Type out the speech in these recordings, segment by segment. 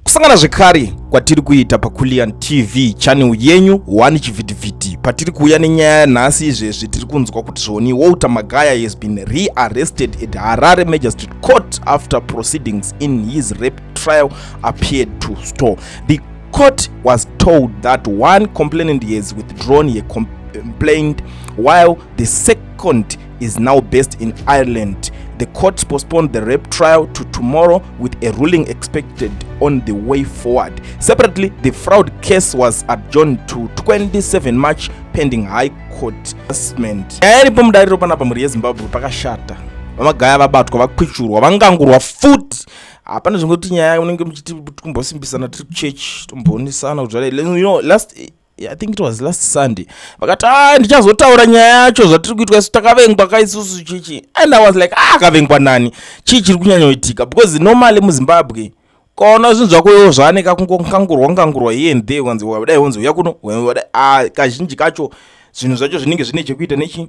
Kusangana zvekare kwatiri kuita paKulian TV channel yenyu one chivhitivhiti, patiri kuuya nenyaya yanhasi. Izvezvi tiri kunzwa kuti zvoni Walter Magaya has been rearrested at Harare Magistrate Court after proceedings in his rape trial appeared to stall. The court was told that one complainant has withdrawn her complaint, while the second is now based in Ireland. The court postponed the rape trial to tomorrow, with a ruling expected on the way forward. Separately, the fraud case was adjourned to 27 March pending High Court assessment. Nyaya iripo mudariro panapa, mhuri yeZimbabwe, pakashata. VaMagaya vabatwa, vakwichurwa, vangangurwa futi. Hapana zvingoti nyaya unenge muchiti kumbosimbisana tiri kuchechi, tomboonesana kuti zvadai. Last, I think it was last Sunday, vakati, "A, ndichazotaura nyaya yacho, zvatiri kuitwa isu, takavengwa kaisusu chichi." And I was like, "Ah, akavengwa nani? Chii chiri kunyanyoitika?" Because normally muZimbabwe ukaona zvinhu zvako iwo zvaaneka kungokangurwa ngangurwa here and there, ukanzi wadai, unzi uya kuno, wadai. Ah, kazhinji kacho zvinhu zvacho zvinenge zvine chekuita nechi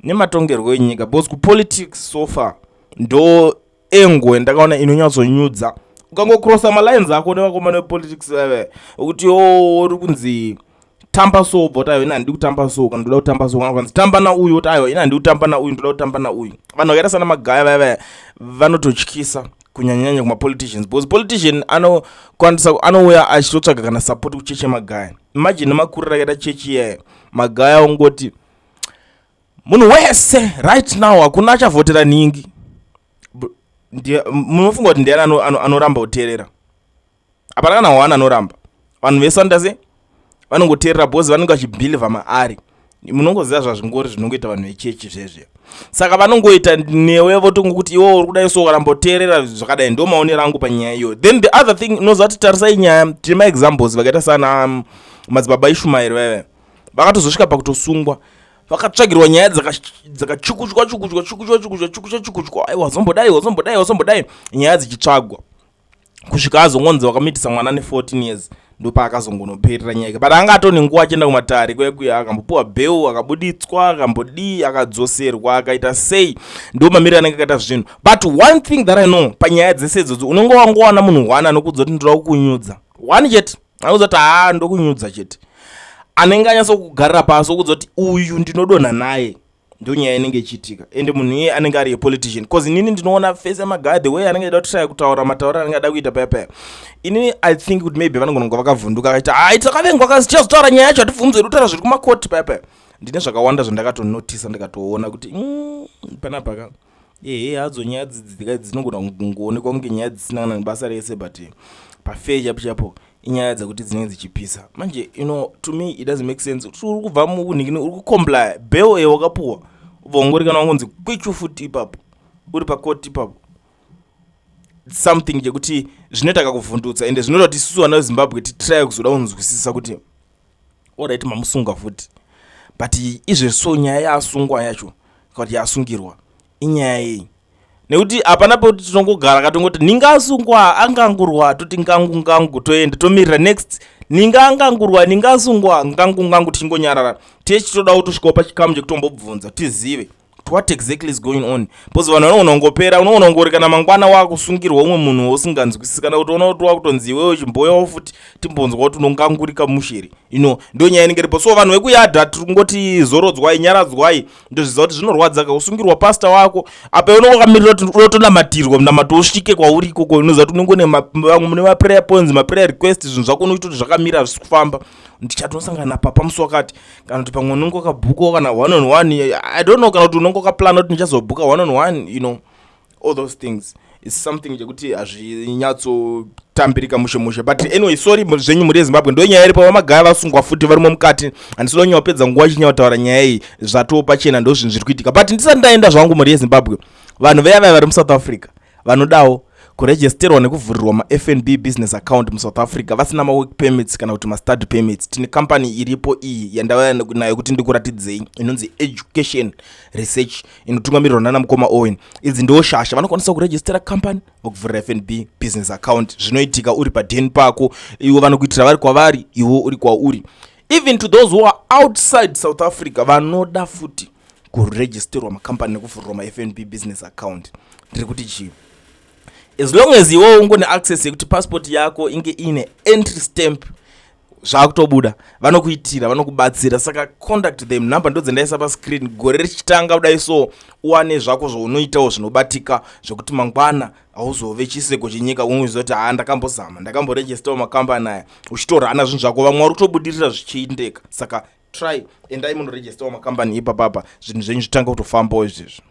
nematongerwo enyika, because kupolitics so far ndo engo ndakaona inonyatsonyudza. Ukangocrossa malines ako nevakomana vepolitics vave kuti o uri kunzi tamba so, ubva kuti, "Aiwa, ina handidi kutamba so," kana, "Ndoda kutamba so," kana kanzi tamba nauyu, oti, "Aiwa, ina handidi kutamba nauyu, ndoda kutamba nauyu." Vanhu vakaita sana Magaya vaya vaya vanototyisa, kunyanyanyanya kumapoliticians, because politician anokwanisa anouya achitotsvaga kana support kuchechi yeMagaya. Imagine makuriro akaita chechi iyaya, Magaya ongoti munhu wese right now hakuna achavhotera nhingi. Munofunga kuti ndiani anoramba kuteerera? Hapana kana one anoramba. Vanhu vese vanoita se vanongoteerera because vanenge vachibhilivha maari. Munongoziva zvazvingori zvinongoita vanhu vechechi zvezve. Saka vanongoita newe votongokuti iwe uri kudai, so ukaramboteerera zvakadai. Ndo maonero angu panyaya iyoyo. Then the other thing, unoziva kuti tarisai nyaya, tine maexamples vakaita sana Madzibaba Ishumairi vaiva vakatozosvika pakutosungwa, vakatsvagirwa nyaya dzakachukuchwa chukuchwa chukuchwa chukuchwa chukuchwa chukuchwa. Aiwa, zombodai, wazombodai, wazombodai, nyaya dzichitsvagwa kusvika azongonzi wakamitisa mwana ne14 years. Ndopaakazongonoperera nyaya yake, but anga atone nguva achienda kumatare kuya kuya, akambopiwa bail, akabuditswa, akambodii, akadzoserwa, akaita sei. Ndo mamiriro anenge akaita zvinhu. But one thing that I know panyaya dzese idzodzo, unenge wangowana munhu one anokudza kuti ndoda kukunyudza, one chete anoudza kuti, "Haa, ndokunyudza chete," anenge anyatsokugarira pasi okudza kuti uyu ndinodonha naye. Ndo nyaya inenge ichiitika. Ende munhu iye anenge ari apolitician, because inini ndinoona face yaMagaya, the way anenge aida kutraya kutaura, matauro anenge ada kuita paya paya, inini I think kuti maybe vanogona kunga vakavhunduka, akaita, "Ai, takavengwa kasi, tichazotaura nyaya yacho, hatibvunzwe kutaura zviri kumakoti." Paya paya ndine zvakawanda zvandakatonotisa, ndikatoona kuti panapa ka, ehe, hadzo nyaya dzinogona kungoonekwa kunge nyaya dzisina kana nebasa rese, but pafair chapo chapo inyaya dzekuti dzinenge dzichipisa manje. To me it doesn't make sense kuti uri kubva munhikini, uri kucomplya bail e wakapuwa, ubva ungori kana wangonzi kwichu futi ipapo uri pakoti ipapo. Something chekuti zvinoita kakuvhundutsa, ende zvinoita kuti isusu vana veZimbabwe titry kuzoda kunzwisisa kuti alright, mamusunga futi, but izvezvo nyaya yaasungwa yacho kana kuti yaasungirwa inyaya yei? Nekuti hapana pekuti tinongogara katongoti ninga asungwa, angangurwa, toti ngangu ngangu, toenda tomirira next, ninga angangurwa, ninga asungwa, ngangu ngangu, tichingonyarara. Tichitoda kutosvikawo pachikamu chekutombobvunza tizive kuti what exactly is going on, because vanhu vanogona kungopera. Unogona kungori kana mangwana wakusungirwa umwe munhu usinganzwisisi, kana kuti ona kuti wakutonzi iwewe chimboyawo futi timbonzwa kuti unongangurika musheri. Ndo nyaya inenge iripo. So vanhu vekuyadha, tiri kungoti zorodzwai, nyaradzwai. Ndozviziva kuti zvinorwadza kausungirwa pasta wako apa unonge wakamirira kuti unotonamatirwa, munamato usvike kwauri ikoko. Unoziva kuti unenge une vamwe mune maprayer points, maprayer request, zvinhu zvako unoita kuti zvakamira, zvisi kufamba, ndichatonosangana napapa musi wakati, kana kuti pamwe unenge wakabhukawo kana one on one, I don't know, kana kuti unenge wakaplana kuti ndichazobhuka one on one. All those things is something chekuti hazvinyatsotambirika mushe mushe. But anyway, sorry zvenyu mhuri yeZimbabwe, ndo nyaya iripo. VaMagaya vasungwa futi, varimo mukati. Handisida kunyanya nguva chinyanya nyaya iyi, zvatoo pachena, ndo zvinhu zviri kuitika. But ndisati ndaenda zvangu, mhuri yeZimbabwe, vanhu veya vaya vari muSouth Africa vanodawo kuregisterwa nekuvhurirwa maFNB business account muSouth Africa vasina mawork permits kana kuti mastudy permits, tine kambani iripo iyi yandauya nayo kuti ndikuratidzei, inonzi Education Research, inotungamirirwa nana mukoma Owen. Idzi ndo shasha, vanokwanisa kuregistera company, vokuvhurira FNB business account. Zvinoitika uri padhen pako, ivo vanokuitira vari kwavari, iwo uri kwauri. Even to those who are outside South Africa vanoda futi kuregisterwa makambani nekuvhurirwa maFNB business account, ndiri kuti chii? As long as iwewo ungone access yekuti passport yako inge iine entry stamp, zvakutobuda, vanokuitira, vanokubatsira. Saka contact them, number ndodzendaisa pascreen. Gore richitanga kudai, so uwane zvako zvaunoitawo zvinobatika, zvekuti mangwana hauzove chiseko chenyika, unoziva kuti haa, ndakambozama, ndakamboregistawo makambani aya, uchitorana zvinhu zvako. Vamwe vari kutobudirira zvichiindeka. Saka try, endai munoregistawo makambani ipapapa, zvinhu zvenyu zvitanga kutofambawo izvezvo.